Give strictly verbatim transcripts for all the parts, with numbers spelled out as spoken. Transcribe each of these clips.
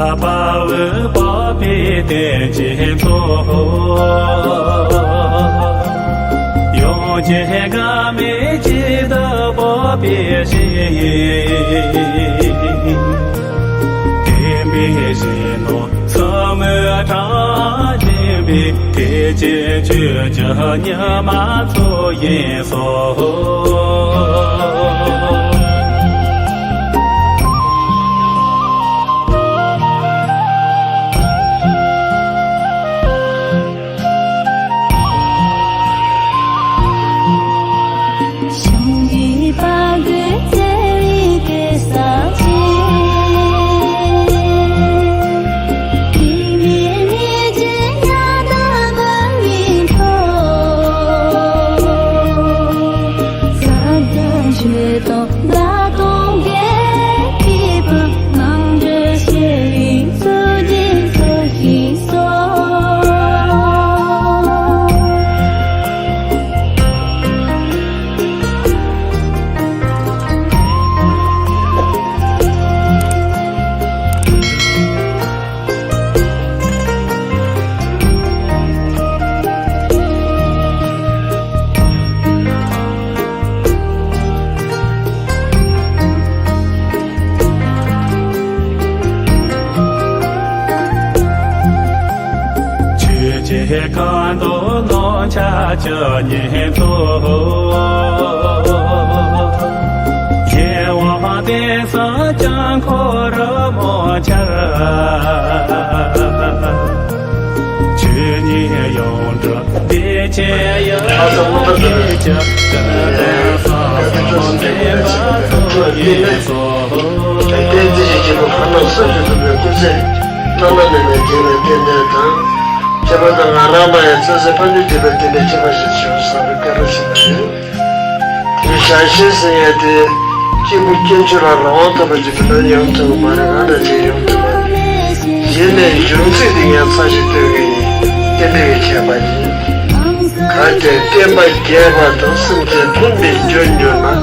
དཔའ་བོས་སྤོབས་པའི་གཏེར་ཆེན་ཚོགས། ཡོངས་ཀྱི་དགའ་མེད་ཇི་ལྟར་སྤོབས་པའི་ཞིང་། དེ་མིན་གཞན་སྣང་ཟབ་མོའི་གྲངས་ཀྱིས་འཇིག་པའི་གཏེར་ཆེན་ཆོས་ཀྱི་ཉི་མ་ཚོགས་ཡིན་སོ། ཆོས་ཀྱི་ཁ་དོག་ནོར་འཆར་བཅུ་གཉིས་ཚོགས། གཞན་དབང་བསྟན་སྲུང་བྱང་ཁོག་རི་མོ་འཆར། ཆོས་ཉིད་ཡོངས་གྲུབ་བདེ་ཆེན་ཡུལ་ལ་སྐྱེས་ཀྱི་སྐུ་དང་ས་སོགས་འཛིན་པ་ཚོགས་ཡིན་སོ། བསྟན་འཛིན་གྱི་སྐྱེས་བུ་ཁམས་ནང་གསུམ་གྱི་ཐུབ་པའི་སྐུ་ཚེ་བླ་ན་མེད་པའི་རྒྱས་པའི་བསྟན་དོན་དང་། ཁྱད་པར་དུ་ང་རང་ལ་ཡང་བརྩོན་འགྲུས་ཕན་ཚུན་བདེ་བའི་བསྟན་པའི་ཁྱད་པར་ཞིག་བྱུང་བསམ་པའི་བཀའ་དྲིན་ཆེ་བ་ཡིན། དེ་ཞག་ཤས་ཟིན་ཡས་དེ་སྐྱེས་བུ་དཀོན་མཆོག་ལ་རང་དབང་ཐོབ་པ་ཅིག་གི་ནང་ཡོང་ཐུབ་པ་མ་རེད། ང་ལ་ཅིག་ཡོང་ཐུབ་པ་རེད། ཡིན་ནའི་འབྱུང་ཚིག་དེ་ངས་ཚར་ཞིག་སྟོན་གི་ཡིན། རྟེན་འབྲེལ་གྱི་ཁྱད་པར་ཡིན། གལ་ཏེ་བསྟན་པ་རྒྱས་པ་དང་སེམས་ཅན་ཕན་པའི་རྒྱུར་འགྱུར་ན། མི་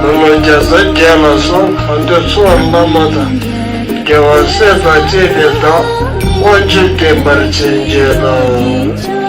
ལོ་བརྒྱ་རྩ་བརྒྱད་ལ་སོགས་གང་འདོད་འཚོ་བ་བླ་མ་དང་། དགེ་བ་སྲས་དང་བཅས་པའི་བདག་དབང་ཕྱུག་བསྟན་པར་བྱིན་གྱིས་རློབས།